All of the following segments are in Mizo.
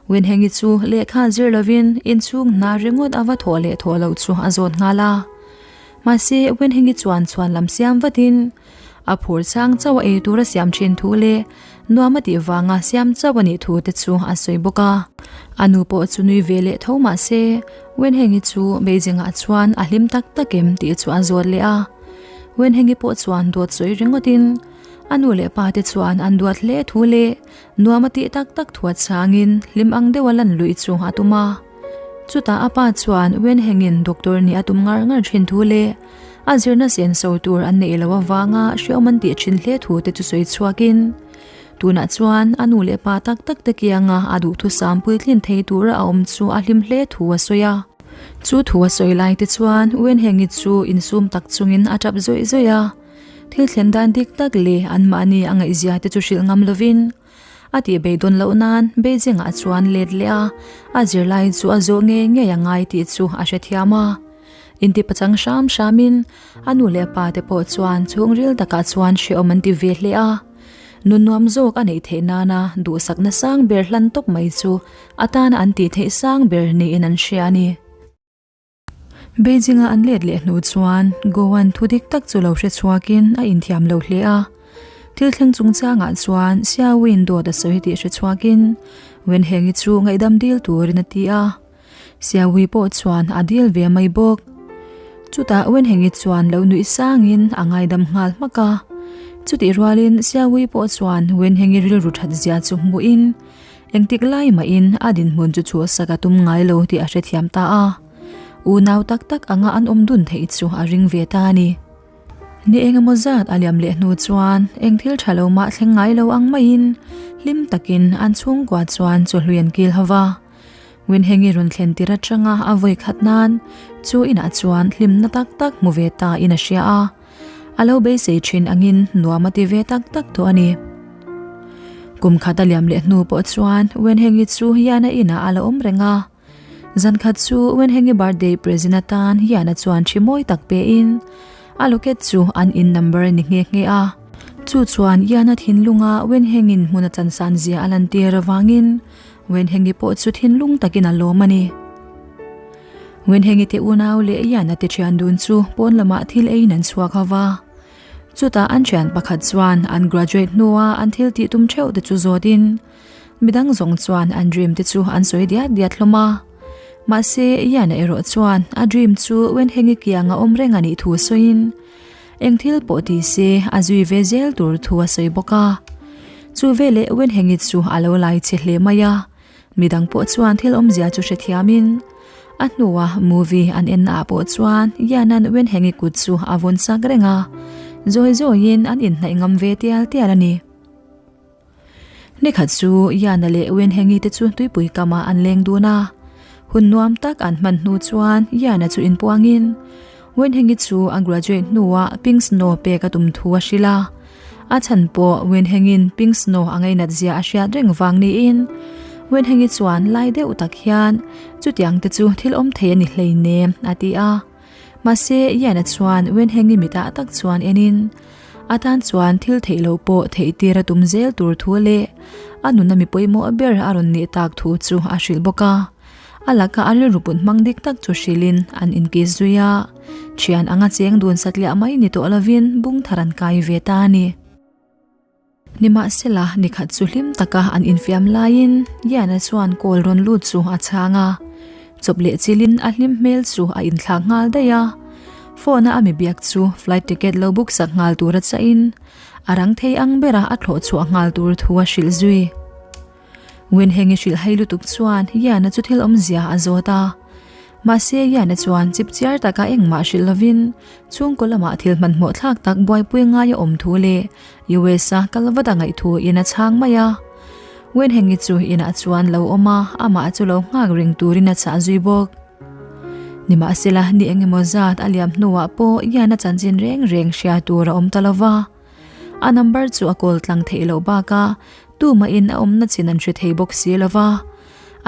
Winhengi chu lehkha zir lovin inchhung hna ringawt a va thawh leh thawh loh chu a zawt nghal a. Mahse, Winhengi chuan chhuan lam siam vatin a phur chang chauh a ei tur a siam thin thu leh nuam a tih vanga siam chauh a nih thu te chu a sawi bawk a. A nu pawh chu nui ve leh tho mahse, Wenhengi chu Beijing-ah chuan a hlim tak tak em tih chu a zawt leh a. Wenhengi pawh chuan dawt sawi ringawtin a nu leh pa te chuan an duat hle thu leh nuam a tih tak tak thu a changin hlim ang deuha lan luih chu a tum a. Chutah a pa chuan Wenhengin doctor nih a tum ngar ngar thin thu leh a zirna senso tur an neih loh avanga hreawm an tih thin hle thu te chu sawi chhuakin tunah chuan a nu leh pa tak tak te kianga a duhthusam puitlin thei tura a awm chu a hlim hle thu a sawi a. Chu thu a sawi lai te chuan Wenhengi chu insum tak chungin a tap zawih zawih a. Thil thlen dan dik tak leh anmahni a ngaihzia te chu hrilh ngam lovin a tih beidawn loh nan Beijing ah chuan let leh a, a zirlai chu a zawh ngei ngei a ngai tih chu a hrethiam a. Inti pachang hram hramin a nu leh pa te pawh chuan chhungril takah chuan hrehawm an ti ve hle a. Nun nuam zawk a neih theih nana duhsakna sang ber hlan tawp mai chu atana an tih theih sang ber niin an hria a ni. Beijing-a an let leh hnu chuan Goan thu dik tak chu lo hre chhuakin a inthiam lo hle a. Thil thleng chungchangah chuan Xiaoin dawt a sawi tih hre chhuakin Wenheng-i chu ngaihdam dil turin a ti a. Xiaoui pawh chuan a dil ve mai bawk. Chutah Wenheng-i chuan lo nuih sangin a ngaidam nghal hmak a. Chutih rualin Xiaoui pawh chuan Wenheng-i rilru that zia chu hmuhin Engtik lai mahin a dinhmun chu chhuahsak a tum ngai lo tih a hrethiam ta a. Unau tak tak anga an awm dun theih chu a ring ve ta a ni. Ni engemaw zat a liam leh hnu chuan eng thil tha lo mah thleng ngai lo ang maiin hlim takin an chhungkua chuan chawhlui an kil ho va. Winhengi rawn thlen tir atanga a vawi khat nan chu inah chuan hlimna tak tak hmu ve ta in a hria a. A lo beisei thin angin nuam a ti ve tak tak tawh a ni. Kum khat a liam leh hnu pawh chuan Wenhengi chu Yana inah a la awm reng a. Zan khat chu Wenhengi birthday present atan Yana chuan thi mawi tak pein a locket chu an in number a ni nghe nghe a. Chu chuan Yana thinlunga Wenhengin hmun a chansan zia a lantir avangin Wenhengi pawh chu thinlung takin a lawm a ni. Wenhengi te unau leh Yana te thian dun chu pawn lamah thil eiin an chhuak ho va. Chutah an thian pakhat chuan an graduate hnua an thil tih tum theuh te chu zawtin midang zawng chuan an dream te chu an sawi diat diat hlawm a. Mahse Yana erawh chuan a dream chu Wenhengi kianga awm reng a nih thu sawiin Eng thil pawh ti se a zui ve zel tur thu a sawi bawk a. Chu veleh Wenhengi chu a lo lai che hle mai a, midang pawh chuan thil awmzia chu hrethiamin a hnua movie an en naah pawh chuan Yanan Wenhengi kut chu a vawn sak reng a, zawi zawiin an inhnaih ngam ve tial tial a ni. Nikhat chu Yana leh Wenhengi te chu tuipui kamah an leng dun a. Hun nuam tak an hman hnu chuan Yana chu inpuangin Wenhengi chu a graduate hnuah Pink Snow pek a tum thu a hrilh a. A chhan pawh Wenhengin Pink Snow a ngainat zia a hriat reng vang niin Wenhengi chuan lai deuh tak hian chutiang te chu thil awm thei a ni hleinem a ti a. Mahse, Yana chuan Wenhengi mitah tak chuan enin a tan chuan thil theih loh pawh theih tir a tum zel tur thu leh a nuna mi pawimawh ber a rawn nih tak thu chu a hrilh bawk a. A laka a rilru put hmang dik tak chu hrilhin an inkis zui a, thian anga cheng dun satliah mai ni tawh lovin bung thar an kai ve ta a ni. Nimahsela, nikhat chu hlim taka an infiam laiin Yana chuan kawl rawn lut chu a chhang a. Chawp leh chilin a hlim hmel chu a inthlak nghal daih a. Phone a a mi biak chu flight ticket lo book sak nghal tura chahin a rang thei ang bera a thlawh chhuah nghal tur thu a hrilh zui. Winhengi hrilh hai lutuk chuan Yana chu thil awmzia a zawt a. Mahse Yana chuan chip chiar taka engmah hrilh lovin chhungkaw lamah thil hmanhmawh thlak tak buaipui ngai a awm thu leh US a kal vat a ngaih thu in a chhang mai a. Winhengi chu inah chuan lo awm a, amah chu lo nghak reng turin a chah zui bawk. Nimahsela ni engemaw zat a liam hnuah pawh Yana chanchin reng reng hria tur a awm ta lova. A number chu a call tlang theih loh bakah tumahin a awmna chin an hre thei bawk si lo va.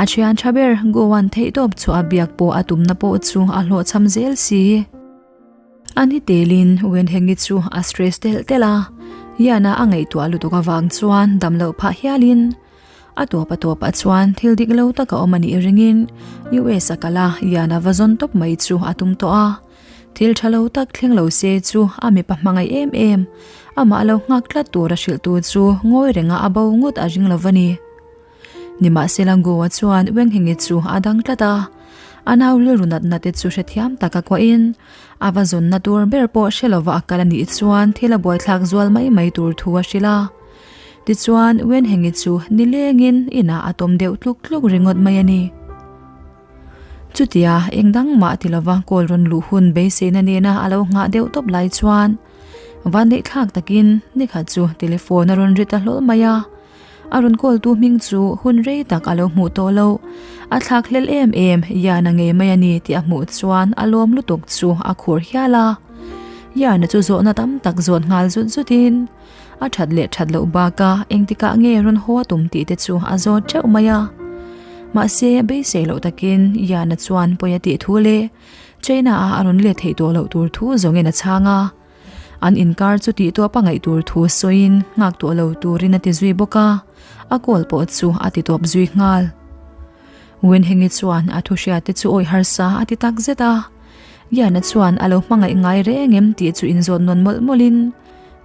A thian tha ber Goan theihtawp chu a biak pawh a tumna pawh chu a hlawhchham zel si. A ni telin Wenhengi chu a stress telh telh a, Yana a ngaihtuah lutuk avang chuan dam loh phah hialin. A tawp a tawpah chuan thil dik lo tak a awm a nih ringin US a kal a, Yana va zawn tawp mai chu a tum tawh a. Thil tha lo tak thleng lo se chu a mipa hmangaih em em, amah lo nghak tlat tur a hrilhtu chu ngawi renga a bo ngawt a ring lo va ni. Nimahsela Goa chuan Wenghengi chu a dang tlat a, a nau rilru natna te chu hrethiam tak a kuahin a va zawnna tur ber pawh hre lova a kal a nih chuan thil a buaithlak zual mai mai tur thu a hrilh a. Tichuan Wenghengi chu nilengin inah a tawm deuh tluk tluk ringawt mai a ni. Chutia eng dang mah ti lova kawl rawn luh hun beiseina nena a lo nghah deuh tawp lai chuan vanneih thlak takin nikhat chu telephone a rawn ri ta hlawl mai a. A rawn kawltu hming chu hun rei tak a lo hmuh tawh lo. A thlak hlel em em, Yana ngei mai a ni tih a hmuh chuan a lawm lutuk chu a khur hial a. Yana chu zawhna tam tak zawt nghal zut zutin a that leh that loh bakah engtikah nge rawn haw a tum tih te chu a zawt teuh mai a. Mahse, beisei loh takin Yana chuan pawi a tih thu leh China-a a rawn let theih tawh loh tur thu zawngin a chhang a. An inkar chu tih tawp a ngaih tur thu sawiin nghak tawh lo turin a ti zui bawk a, a call pawh chu a ti tawp zui nghal. Wenhengi chuan a thu hriat te chu awih harsa a ti tak zet a, Yana chuan a lo hmangaih ngai reng em tih chu inzawt nawn mawlh mawlhin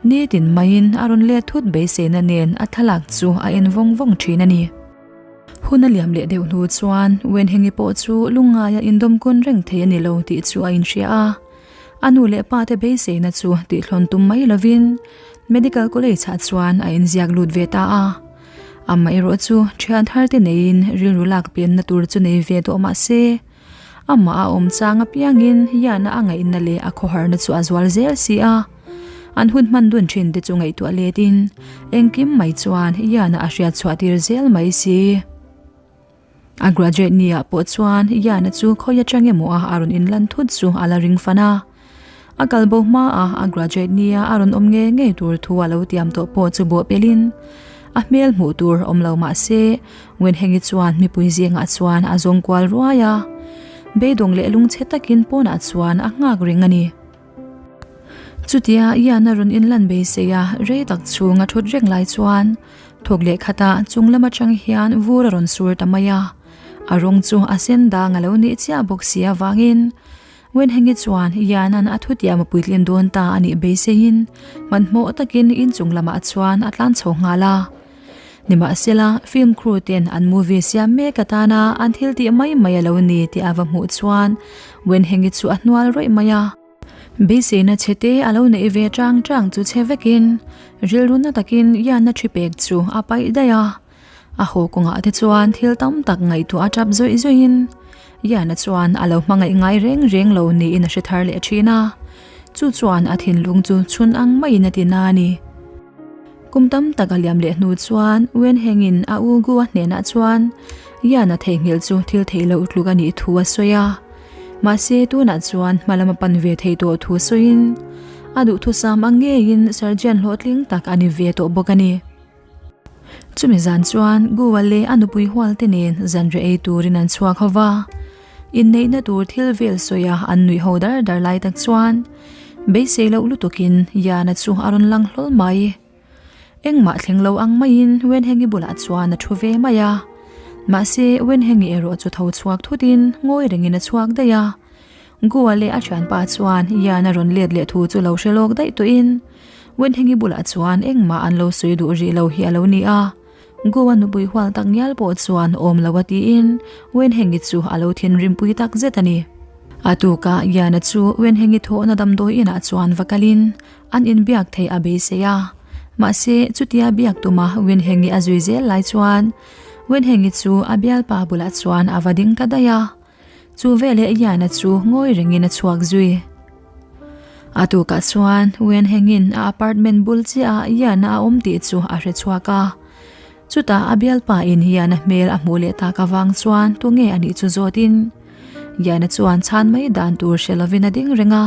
nitin maiin a rawn let thut beiseina nen a thlalak chu a en vawng vawng thin a ni. Hun a liam leh deuh hnu chuan Wenhengi pawh chu lungngaia indawmkawn reng thei a ni lo tih chu a inhria a. A nu leh pa te beiseina chu tihthlawn tum mai lovin Medical College ah chuan a inziak lut ve ta a. Amaherawh chu thian thar te neiin rilru lak pianna tur chu nei ve tawh mah se, amah a awm chang apiangin Yana a ngaihna leh a khawharna chu a zual zel si a. An hun hman dun thin te chu ngaihtuah letin engkim mai chuan Yana a hriat chhuah tir zel mai si. A graduate ni ah pawh chuan Yana chu khawi atang emaw a a rawn inlan thut chu a la ring fan a. A kal bo hma a a graduate ni a a rawn awm ngei ngei tur thu a lo tiam tawh pawh chu bawh pelin a hmel hmuh tur awm lo mah se Wenhengi chuan mipui zingah chuan a zawng kual ruai a. Beidawng leh lungchhe takin pawnah chuan a nghak reng a ni. Chutia Yana rawn inlan beisei a rei tak chhung a thut reng lai chuan Thawk leh khatah chung lam atang hian vur a rawn sur ta mai a, a rawng chu a sen dang a lo nih chiah bawk si avangin Wenhengi chuan Yanan a thutiam a puitlin dawn ta a nih beiseiin hmanhmawh takin inchung lamah chuan a tlan chho nghal a. Nimahsela, film crew ten an movie siam mek atana an thil tih mai mai a lo ni tih a va hmuh chuan Wenhengi chu a hnual rawih mai a. Beiseina chhete a lo neih ve chang chang chu chhe vekin rilru na takin Yana thi pek chu a paih daih a. A haw kawngah te chuan thil tam tak ngaihtuah a tap zawih zawihin Yana chuan a lo hmangaih ngai reng reng lo niin a hre thar leh thin a. Chu chuan a thinlung chu chhun ang maiin a ti na a ni. Kum tam tak a liam leh hnu chuan Wenhengin a u Gua hnenah chuan Yana theihnghilh chu thil theih loh tluk a nih thu a sawi a. Mahse tunah chuan hma lam a pan ve thei tawh thu sawiin a duhthusam ang ngeiin surgeon hlawhtling tak a ni ve tawh bawk a ni. Chumi zan chuan Gua leh a nupui hual te nen zanriah ei turin an chhuak ho va. Inneihna tur thil vel sawi a an nuih ho dar dar lai tak chuan beisei loh lutukin Yana chu a rawn lang hlawl mai. Engmah thleng lo ang maiin Wenhengi bulah chuan a thu ve mai a. Mahse Wenhengi erawh chu tho chhuak thutin ngawi rengin a chhuak daih a. Gua leh a thianpa chuan Yana rawn let leh thu chu lo hre lawk daih tawhin Wenhengi bulah chuan engmah an lo sawi duh rih lo hi a lo ni a. Goa nupui hual tak ngial pawh chuan awm lo a tiin Wenhengi chu a lo thinrimpui tak zet a ni. A tukah Yana chu Wenhengi thawhna damdawi inah chuan va kalin an inbiak theih a beisei a. Mahse, chutia biak tuma Wenhengi a zui zel lai chuan Wenhengi chu a bialpa bulah chuan a va ding ta daih a. Chu veleh Yana chu ngawi rengin a chhuak zui. A tukah chuan Wenhengin a apartment bul chiahah Yana a awm tih chu a hre chhuak a. Chutah a bialpa in Yana hmel a hmuh leh tak avang chuan tunge a nih chu zawtin Yana chuan chhan mai dan tur hre lovin a ding reng a.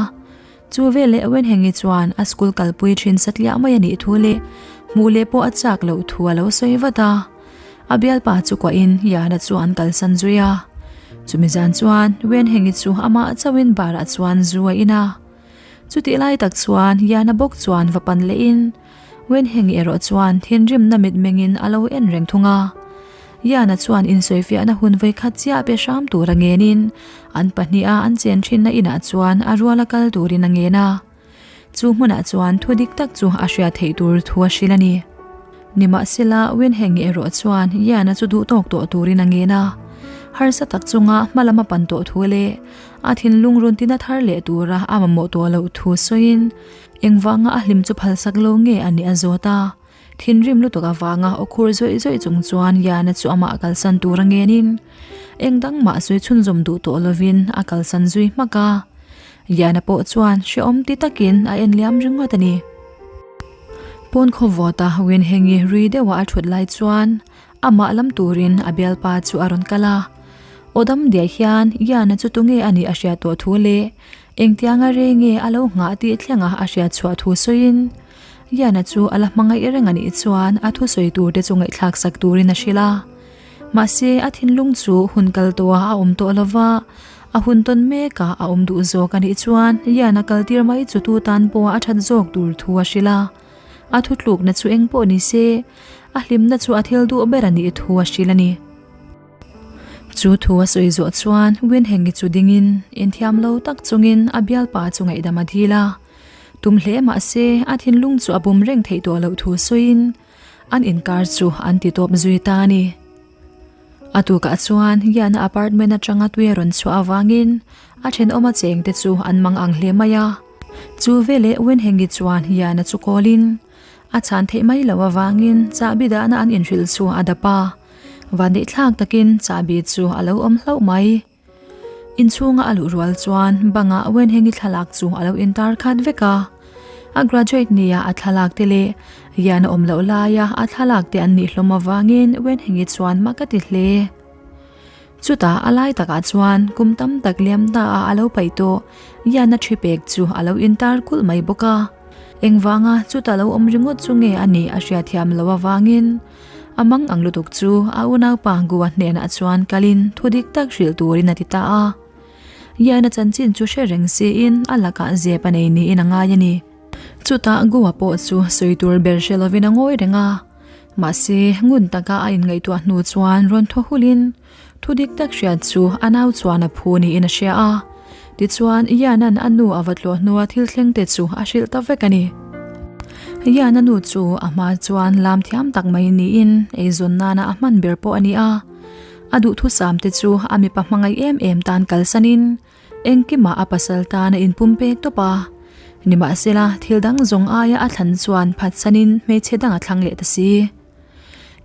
Chu veleh Wenhengi chuan a school kalpui thin satliah mai a nih thu leh hmuh leh pawh a chak loh thu a lo sawi vat a. A bialpa chu kuahin Yana chu an kalsan zui a. Chumi zan chuan Wenhengi chu amah chauhin bar ah chuan zu a in a. Chutih lai tak chuan Yana bawk chuan va pan lehin Wenhengi erawh chuan thinrimna mitmengin a lo en reng thung a. Yana chuan insawifiahna hun vawikhat chiah pe hram tur a ngenin an pahniha an chen thinna inah chuan a ruala kal turin a ngen a. Chu hmunah chuan thu dik tak chu a hriat theih tur thu a hrilh a ni. Nimahsela, Winhengi erawh chuan Yana chu duh tawk tawh turin a ngen a. Harsa tak chunga hma lam a pan tawh thu leh a thinlung run tina thar leh tura a mamawh tawh loh thu sawiin engvanga a hlim chu phalsak lo nge a nih a zawt a. Thinrim lutuk avanga aw khur zawih zawih chung chuan Yana chu amah kalsan tur a ngenin eng dang mah sawi chhunzawm duh tawh lovin a kalsan zui hmak a. Yana pawh chuan hrehawm ti takin a en liam ringawt a ni. Pawn khaw vawta Winhengi rui deuha a thut lai chuan amah lam turin a bialpa chu a rawn kal a. Aw dam diai hian Yana chu tunge a nih a hriat tawh thu leh engtianga rei nge a lo nghah tih thlenga a hriat chhuah thu sawiin Yana chu a la hmangaih reng a nih chuan a thusawi tur te chu ngaihthlak sak turin a hrilh a. Mahse, a thinlung chu hun kal tawhah a awm tawh lova, a hun tawn mekah a awm duh zawk a nih chuan Yana kal tir mai chu tu tan pawha a that zawk tur thu a hrilh a. A thutlukna chu eng pawh ni se, a hlimna chu a thil duh ber a nih thu a hrilh a ni. Chu thu a sawi zawh chuan Winhengi chu dingin inthiam lo tak chungin a bialpa chu ngaihdam a dil a. Tum hle mah se a thinlung chu a bum reng theih tawh loh thu sawiin an inkar chu an ti tawp zui ta a ni. A tukah chuan Yana apartment atanga tui a rawn chhuah avangin a thenawma chengte chu an mang ang hle mai a. Chu veleh Wenhengi chuan Yana chu kawlin a chhan theih mai loh avangin chahbi dahna an inhrilh chu a dap a. Vanneihthlak takin chahbi chu a lo awm hlauh mai. Inchhunga a luh rual chuan bangah Wenhengi thlalak chu a lo intar khat vek a. A graduate nia a thlalak te leh Yan a awm loh laia a thlalak te an nih hlawm avangin Wenhengi chuan mak a ti hle. Chutah a lai takah chuan kum tam tak liam ta a a lo paih tawh Yan a thi pek chu a lo intar kulh mai bawk a. Engvanga chuta lo awm ringawt chu nge a nih a hriatthiam loh avangin A mang ang lutuk chu a unaupa Gua hnenah chuan kalin thu dik tak hrilh turin a ti ta a. Yana chanchin chu hre reng siin a lakah zep a nei niin a ngai a ni. Chutah Gua pawh chu sawi tur ber hre lovin a ngawi reng a. Mahse, ngun taka a inngaihtuah hnu chuan rawn thaw hulin Thu dik tak hriat chu a nau chuan a phu niin a hria a. Tichuan, Ian-a'n a nu a va tlawh hnua thil thleng te chu a hrilh ta vek a ni. Ian-a nu chu a hma chuan lam thiam tak mai niin eizawn nana a hman ber pawh a ni a. A duhthusam te chu a mipa hmangaih em em tan kalsanin engkimah a pasal tan a inpumpek tawp a. Nimahsela, thil dang zawng aia a thlan chuan phatsanin hmeichhe dang a thlang leh ta si.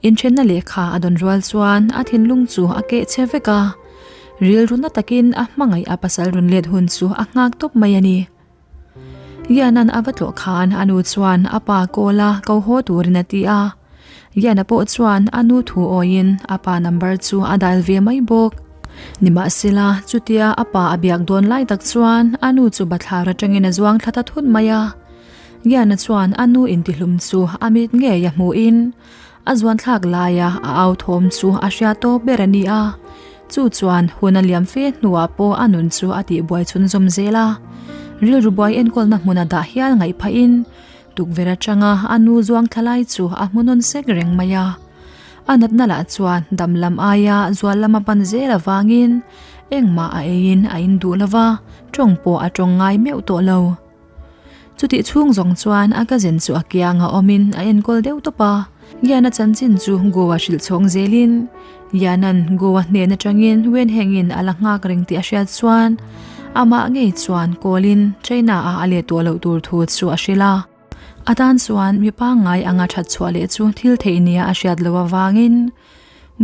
Inthenna lehkha a dawn rual chuan a thinlung chu a keh che vek a, rilru na takin a hmangaih a pasal rawn let hun chu a nghak tawp mai a ni. Yana-a'n a va tlawh khan a nu chuan a pa call a ko haw turin a ti a, Yana pawh chuan a nu thu awiin a pa number chu a dial ve mai bawk. Nimahsela, chutia a pa a biak dawn lai tak chuan a nu chu bathlar atangin a zuang thla ta thut mai a. Giana chuan a nu intihlum chu a mit ngei a hmuhin a zuanthlak laia a au thawm chu a hria tawp ber a ni a. Chu chuan hun a liam fe hnuah pawh a nun chu a tihbuai chhunzawm zel a. Rilru buai enkawlna hmuna dah hial ngaih phahin tukverh atanga a nu zuangthla lai chu a hmu nawn sek reng mai a. A natna lah chuan dam lam aia zual lam a pan zel avangin engmah a eiin a induh lova, tawng pawh a tawng ngai meuh tawh lo. Chutih chhung zawng chuan a cousin chu a kianga awmin a enkawl deuh tawp a, Yana chanchin chu Goa hrilh chhawng zelin Yana'n Goa hnen atangin Wenhengin a la nghak reng tih a hriat chuan amah ngei chuan call-in China-ah a let tawh loh tur thu chu a hrilh a. A tan chuan mi pangngai anga that chhuah leh chu thil theih nia a hriat loh avangin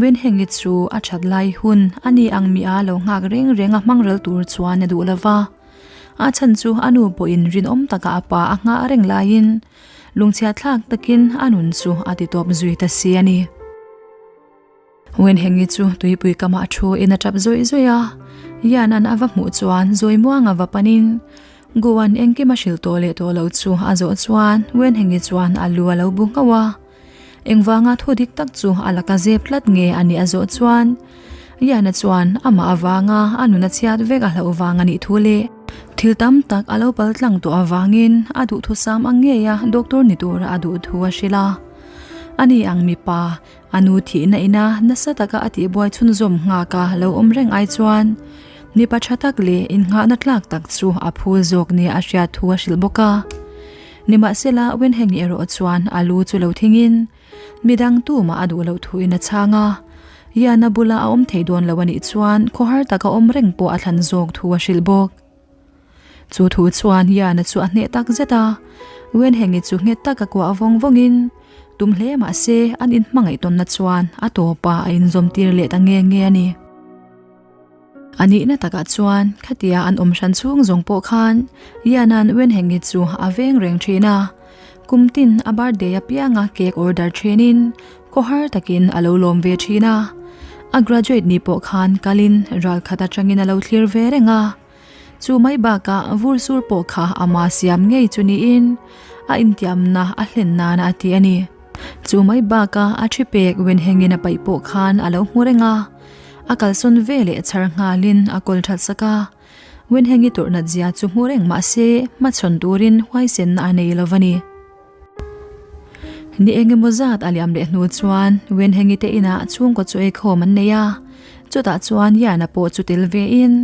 Wenhengi chu a that lai hun a ni ang mi a lo nghak reng reng a hmang ral tur chuan a duh lova. A chhan chu a nu pawhin rinawm taka a pa a nghah reng laiin lungchhiathlak takin a nun chu a ti tawp zui ta si a ni. Wenhengi chu tuipui kamah thu in a tap zawih zawih a, Yan-a'n a va hmuh chuan Zawimuanga va panin Goan engkim a hrilh tawh leh tawh lo chu a zawh chuan Wenhengi chuan a lu a lo bu nghauh a. Engvanga thu dik tak chu a laka zep tlat nge a nih a zawh chuan Yana chuan amah avanga a nun a chhiat vek a hlauh vang a nih thu leh thil tam tak a lo pal tlang tawh avangin a duhthusam ang ngeia doctor ni tura a duh thu a hrilh a. Ani ang mipa, a nu thihna ina nasa taka a tihbuai chhunzawm nghaka lo awm reng ai chuan mipa tha tak leh innghahna tlak tak chu a phul zawk nia a hriat thu a hrilh bawk a. Nimahsela, Wenhengi erawh chuan a lu chu lo thingin midang tumah a duh loh thuin a chhang a. Yana bula a awm thei dawn lo a nih chuan khawhar taka awm reng pawh a thlan zawk thu a hrilh bawk. Chu thu chuan Yana chu a hneh tak zet a, Wenhengi chu nghet taka kuah vawng vawngin tum hle mah se an inhmangaih tawnna chuan a tawpah a inzawm tir leh ta nge nge a ni. A nihna takah chuan khatia an awm hran chhung zawng pawh khan Yana'n Wenhengi chu a veng reng thin a, kum tin a birthday apianga cake order thinin khawhar takin a lo lawm ve thin a, a graduate ni pawh khan kalin ral khat atangin a lo thlir ve reng a. Chu mai bakah vur sur pawh kha ama siam ngei chu niin a intiamna a hlen nana a ti a ni. Chu mai bakah a thi pek Wenhengin a paih pawh khan a lo hmu reng a, a kalsawn ve leh chhar nghalin a kawl that sak a. Wenhengi tawrhnat zia chu hmu reng mah se hmachhawn turin huaisenna a nei lo va ni. Ni eng emaw zat a liam leh hnu chuan Wenhengi te inah chhungkaw chu eikhawm an nei a, chutah chuan Yana pawh chu tel vein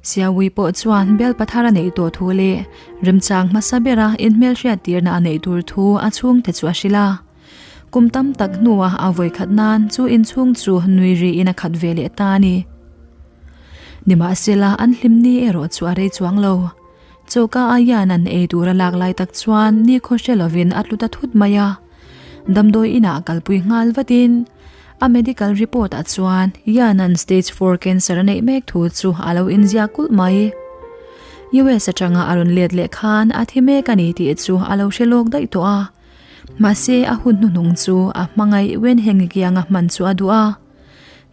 Siawi pawh chuan bel pathar a neih tawh thu leh remchang hmasa bera inhmelhriat tirna a neih tur thu a chhungte chu a hrilh a. Kum tam tak hnuah a vawikhat nan chu inchhung chu nui riin a khat ve leh ta a ni. Nimahsela an hlim ni erawh chu a rei chuang lo. Choka a hian an ei tur a lak lai tak chuan nikhaw hre lovin a tlu ta thut mai a. Damdawi inah kalpui nghal vatin a medical report ah chuan Yan-a'n stage four cancer a neih mek thu chu a lo inziak kulh mai. US atanga a rawn let leh khan a thi mek a ni tih chu a lo hre lawk daih tawh a. Mahse a hun hnuhnung chu a hmangaih Wenheng-i kianga hman chu a duh a.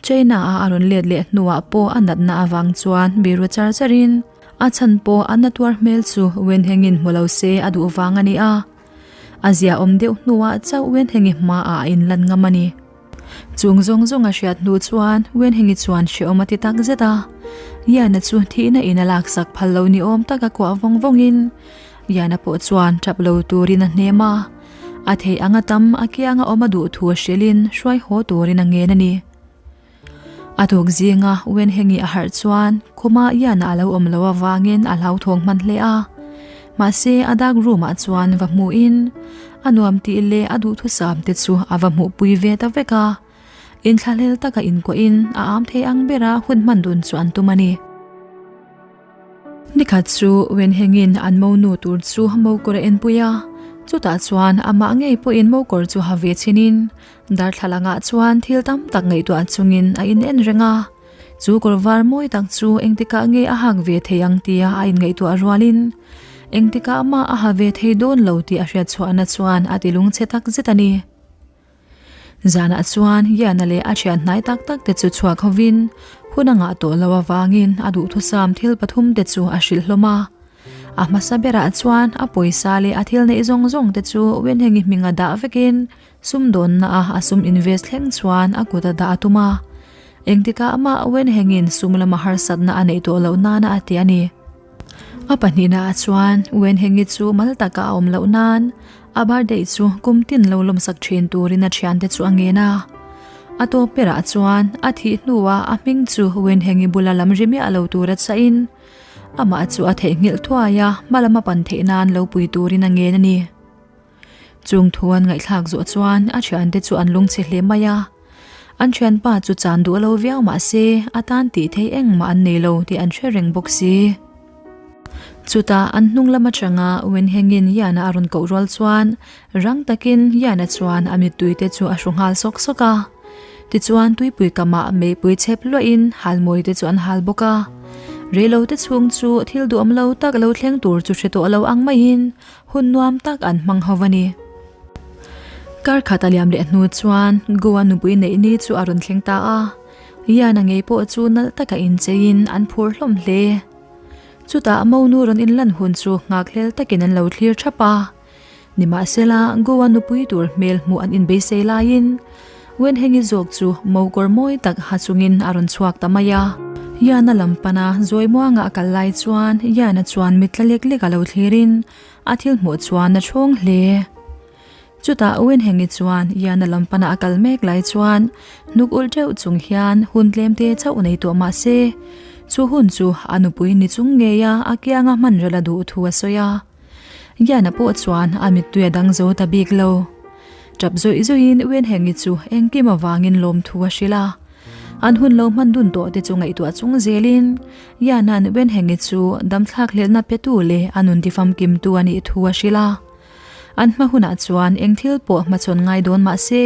China-a a rawn let leh hnuah pawh a natna avang chuan biru char charin a chhan pawh a na tuar hmel chu Wenheng-in hmu lo se a duh vang a ni a. A ziaawm deuh hnuah chauh Wenhengi hmaah a inlan ngam a ni. Chung zawng zawng a hriat hnu chuan Wenhengi chuan hrehawm a ti tak zet a. Yana chu thihna in a laksak phal lo ni awm taka kuah vawng vawngin Yana pawh chuan tap lo turin a hnem a. A theih anga tam a kianga awm a duh thu a hrilhin hruai haw turin a ngen a ni. A tuk zinga Wenhengi a harh chuan khuma Yana a lo awm lo avangin a hlauthawng hman hle a. Mahse a dark room ah chuan va hmuhin a nuam tih leh a duhthusam te chu a va hmuhpui ve ta vek a. Inthlahlel taka inkuahin a am thei ang bera hun hman dun chu an tum a ni. Nikhat chu Wenhengin an monu tur chu mokawr a enpui a, chutah chuan amah ngei pawhin mokawr chu ha ve chinin darthlalangah chuan thil tam tak ngaihtuah chungin a in en reng a. Chu kawr var mawi tak chu engtikah nge a hak ve thei ang tia a inngaihtuah rualin engtikah mah a ha ve thei dawn lo tih a hriatchhuahna chuan a ti lungchhe tak zet a ni. Zanah chuan Yana leh a thian hnai tak tak te chu chhuak hovin hun a ngah tawh lo avangin a duhthusam thil pathum te chu a hrilh hlawm a. A hmasa berah chuan a pawisa leh a thil neih zawng zawng te chu Wenhengi hminga dah vekin sumdawnna a a sum invest thleng chuan a kut a dah a tum a. Engtikah mah Wenhengin sum lama harsatna a neih tawh loh nana a ti a ni. A pahnihnaah chuan Wenhengi chu mal taka a awm loh nan a birthday chu kum tin lo lawmsak thin turin a thiante chu a ngen a. A tawp berah chuan a thih hnuah a hming chu Wenhengi bula lam ri miah lo tura chahin amah chu a theihnghilh thuai a, hma lama pan theih nan lo pui turin a ngen a ni. Chung thu an ngaihthlak zawh chuan a thiante chu an lungchhe hle mai a. An thianpa chu chan duh lo viau mah se a tan tih theih engmah an nei lo tih an hre reng bawk si. Chutah an hnung lam atanga Wenhengin Yana a rawn koh rual chuan rang takin Yana chuan a mittui te chu a hru nghal sawk sawk a. Tichuan tuipui kamah meipui chhep luahin halmawi te chu an hal bawk a. Reilote chhung chu thil duhawm lo tak lo thleng tur chu hre tawh lo ang maiin Hun nuam tak an hmang ho a ni. Kar khat a liam leh hnu chuan Goa nupui neih ni chu a rawn thleng ta a. Yana ngei pawh chu nalh taka incheiin an phur hlawm hle. Chutah monu rawn inlan hun chu nghakhlel takin an lo thlir thap a. Nimahsela Goa nupui tur hmel hmuh an inbeisei laiin Wenhengi zawk chu mokawr mawi tak ha chungin a rawn chhuak ta mai a. Yana lam pana zawi muanga a kal lai chuan Yana chuan mit tla lek lek a lo thlirin a thil hmuh chuan a chhawng hle. Chutah Wenhengi chuan Yana lam pana a kal mek lai chuan hnuk ulh teuh chung hian hun tlem te chauh nei tawh mah se, chu hun chu a nupui ni chung ngeia a kianga hman rel a duh thu a sawi a. Yana pawh chuan a mittui a dang zo ta bik lo. Tap zawih zawihin Wenhengi chu engkim avangin lawmthu a hrilh a. An hun lo hman dun tawh te chu ngaihtuah chung zelin Yana'n Wenhengi chu damthlak hlelhna petu leh a nun tifamkimtu a nih thu a hrilh a. An hma hunah chuan eng thil pawh hmachhawn ngai dawn mah se,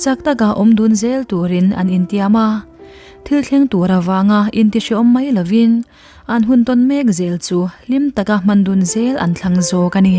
chak taka awm dun zel turin an intiam a. Thil thleng tur avanga intihreawm mai lovin an hun tawn mek zel chu hlim taka hman dun zel an thlang zawk a ni.